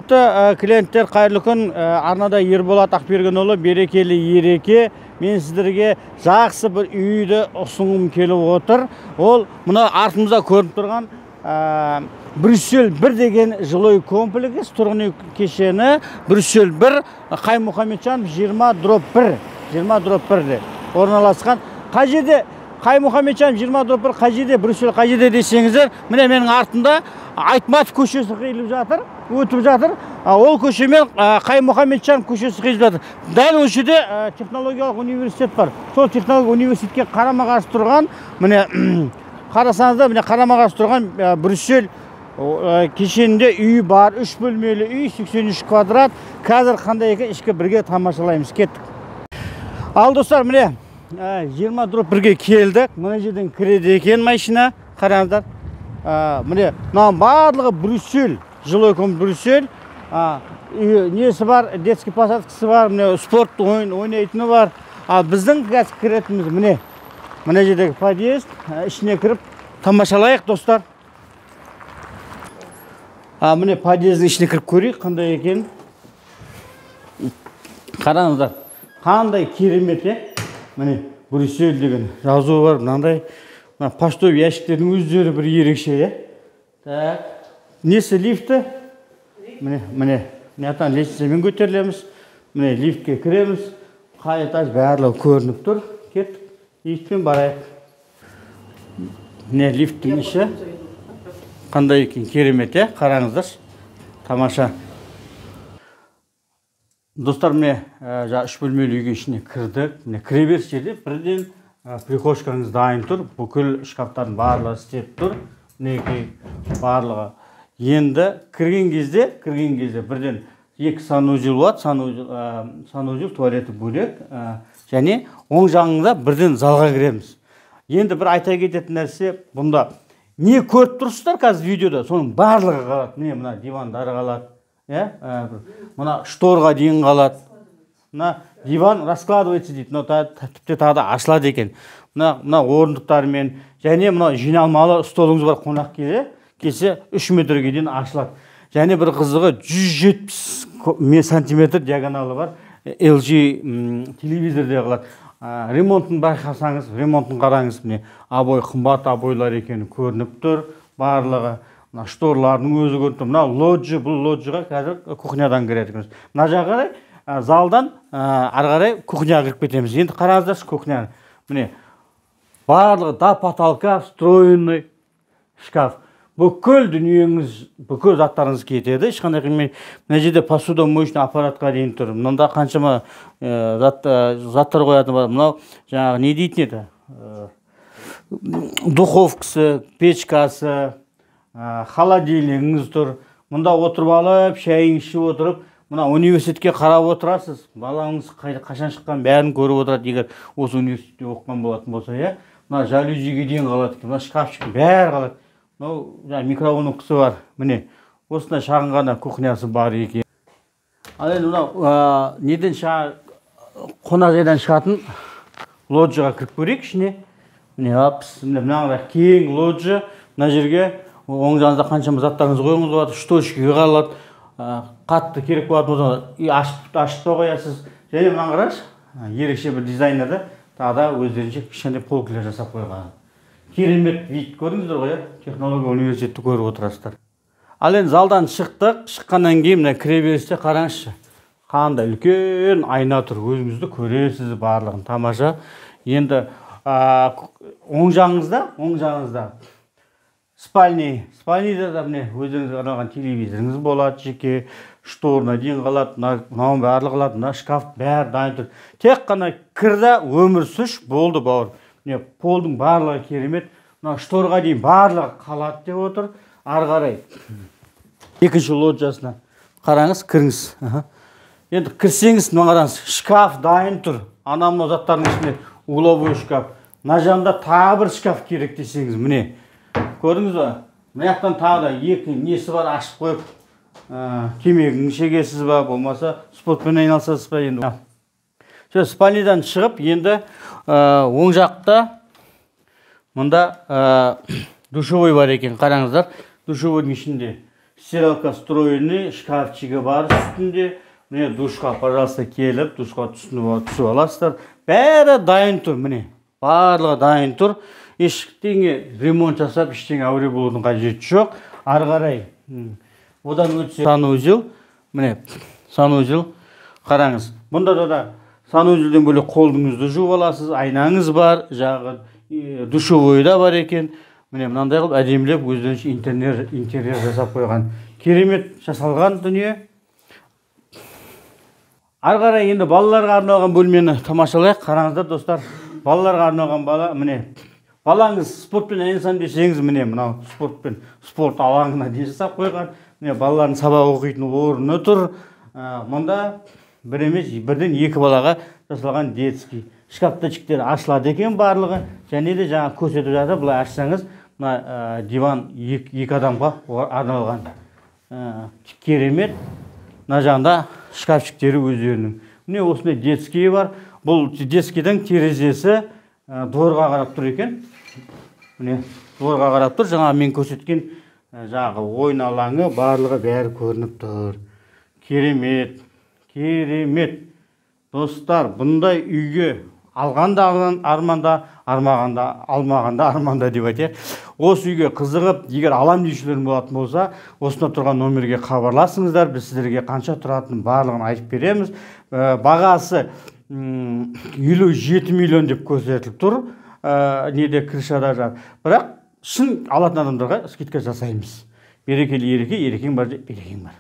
Клиенттер, қайырлы күн. Арнада Ерболат Ақбергенұлы, берекелі ереке. Мен сіздерге жақсы бір үйді ұсынғым келіп отыр. Ол мына артымызда көрініп тұрған Брюссель 1 деген жилой комплекс, тұрғын үй кешені. Брюссель 1, Қай Мұхамеджанов 20/1, 20/1-де орналасқан. Қай жерде Қай Мұхамеджанов 20/1, қай жерде Брюссель, қай жерде десеңіздер, міне менің артымда Айтматов көшесі қиылып жатыр, өтіп жатыр. Ол көшемен Қай Мұхамеджанов көшесі қиылып жатыр. Дәл осы жерде технологиялық университет бар. Сол технологиялық университетке қарама-қарсы тұрған, міне қарасаңыздар, міне қарама-қарсы тұрған Брюссель кешенінде үй бар, 3 бөлмелі үй, 83 квадрат. Қазір қандай екен, ішкі бірге тамашалаймыз. Кеттік. Ал достар, міне 20/1-ге келдік. Мына жерден кіреді екен машина. Қараңыздар. Міне мынаның барлығы Брюссель, жилой комплекс Брюссель. Несі бар, детский площадкасы бар, міне спорт ойын ойнайтыны бар. Ал біздің қазір кіретініміз міне мына жердегі подъезд, ішіне кіріп тамашалайық, достар. Міне подъездің ішіне кіріп көрейік, қандай екен. Қараңыздар, қандай керемет, е? Міне Брюссель деген жазуы бар, мынандай мына почтовый ящиктердің өздері бір ерекше, е? Так, несі лифті? Міне, міне, мына жақтан лестницамен көтерілеміз. Міне лифтке кіреміз. Қай этаж барлығы көрініп тұр. Кеттік, лифтпен барайық. Міне лифттің іші қандай екен, керемет, е? Қараңыздаршы, тамаша. Достар, міне жаңа 3 бөлмелі үйге ішіне кірдік. Міне кіреберіс жерде бірден прихожкаңыз дайын тұр. Бүкіл шкафтардың барлығы істеп тұр. Мінекей барлығы. Енді кірген кезде бірден 2 санузел болады. Санузел, туалеті бөлек. Және оң жағында бірден залға кіреміз. Енді бір айта кететін нәрсе, бұнда не көріп тұрсыздар қазір видеода, соның барлығы қалады. Міне мына дивандары қалады. Мына шторға дейін қалады. Мына диван раскладывается дейді. Мына тіпті тағы да ашылады екен. Мына орындықтармен және мына жиналмалы столыңыз бар, қонақ келсе 3 метрге дейін ашылады. Және бір қызығы 170 сантиметр диагоналы бар LG телевизор де қалады. Ремонтын байқасаңыз, ремонтын қараңыз, міне обой қымбат обойлар екені көрініп тұр барлығы. Мына шторлардың өзі көрініп тұр. Мына лоджия, бұл лоджияға қазір кухнядан кіреді екенбіз. Мына жаққа қарай залдан ары қарай кухняға кіріп кетеміз. Енді қараңыздаршы кухняны. Міне барлығы до потолка встроенный шкаф. Бүкіл дүниеңіз, бүкіл заттарыңыз кетеді. Ешқандай қиынмай. Мына жерде посудомоечный аппаратқа дейін тұр. Мында қаншама заттар қоятын бар. Мынау жаңағы не дейтін еді? Духовкасы, печкасы, холодильнигіңіз тұр. Мұнда отырып алып, шайын ішіп отырып, мына университетке қарап отырасыз. Балаңыз қашан шыққан бәрін көріп отырады, егер осы университетте оқыған болатын болса, иә. Мына жалюзиге дейін қалады екен, мына шкафчик бәрі қалады. Мынау жаңа микроволновкасы бар. Міне осындай шағын ғана кухнясы бар екен. Ал енді мынау неден қонақ жайдан шығатын лоджияға кіріп көрейік ішіне. Міне апс, міне мынандай кең лоджия. Мына жерге оң жағыңызда қаншама заттарыңызды қоюыңызға болады, штучкіге қалады. Қатты керек болатын болса, ашып та қоясыз. Және мынаны қараңызшы, ерекше бір дизайнерді тағы да өздерінше кішкентай полкілер жасап қойған. Керемет вид, көрдіңіздер ғой, технология университетті көріп отырасыздар. Ал енді залдан шықтық. Шыққаннан кейін мына кіреберісте қараңызшы, қандай үлкен айна тұр, өзіңізді көресіз барлығын, тамаша. Енді оң жағыңызда спальный, спальныйда да міне өздеріңізге арналған телевизорыңыз болады, жеке шторына дейін қалады, мынаның барлығы қалады, мына шкаф бәрі дайын тұр. Тек қана кір да өмір сүрш болды, бауыр. Міне полдың барлығы керемет, мына шторға дейін барлығы қалады деп отыр. Ары қарай екінші лоджиясына қараңыз, кіріңіз. Енді кірсеңіз, мына қараңыз, шкаф дайын тұр. Ана мынау заттардың ішінде угловой шкаф. Мына жағында тағы бір шкаф керек десеңіз, міне көрдіңіз ба? Мына жақтан тағы да екі несі бар, ашып қойып, темекіні шегесіз ба, болмаса спортпен айналысасыз ба енді. Все, спальныйдан шығып, енді оң жақта мұнда душевой бар екен, қараңыздар. Душевойдың ішінде Стиралка встроенный, шкафчигі бар үстінде. Міне, душқа, пожалуйста, келіп, душқа түсіп аласыздар. Бәрі дайын тұр, міне. Барлығы дайын тұр. Ештеңе ремонт жасап, ештеңе әуре болудың қажеті жоқ. Ары қарай, одан өтсе санузел, міне, санузел, қараңыз. Бұнда да санузелден бөлек қолыңызды жуып аласыз, айнаңыз бар, жағы душевой да бар екен. Міне, мынандай қылып әдемілеп өздерінше интерьер жасап қойған. Керемет жасалған дүние. Ары қарай енді балаларға арналған бөлмені тамашалайық. Қараңыздар, достар, балаларға арналған бала, міне, балаңыз спортпен айналысамын десеңіз, міне, мынау спорт алаңына дейін жасап қойған. Міне, балалардың сабақ оқитын орны тұр. Мұнда бір емес, бірден екі балаға жасалған детский. Шкафтачиктер ашылады екен барлығы. Және де жаңа көрсетіп жатыр, былай ашсаңыз, мына диван екі адамға арналған. Керемет. Мына жағында шкафчиктері өздерінің. Міне, осындай детский бар. Бұл детскийдің терезесі дворға қарап тұр екен. Міне, дворға қарап тұр. Жаңа мен көрсеткен жаңағы ойын алаңы барлығы бәрі көрініп тұр. Керемет, керемет. Достар, бұндай үйге алғанда арманда, армағанда, алмағанда арманда деп айтайық. Осы үйге қызығып, егер алам деушілерің болатын болса, осында тұрған номерге хабарласыңыздар. Біз сіздерге қанша тұратынын барлығын айтып береміз. Бағасы 57 миллион деп көрсетіліп тұр. Неде крышада жар. Бірақ шын алатын адамдарға скидка жасаймыз. Берекелі ереке, ерекең бар, берекең бар.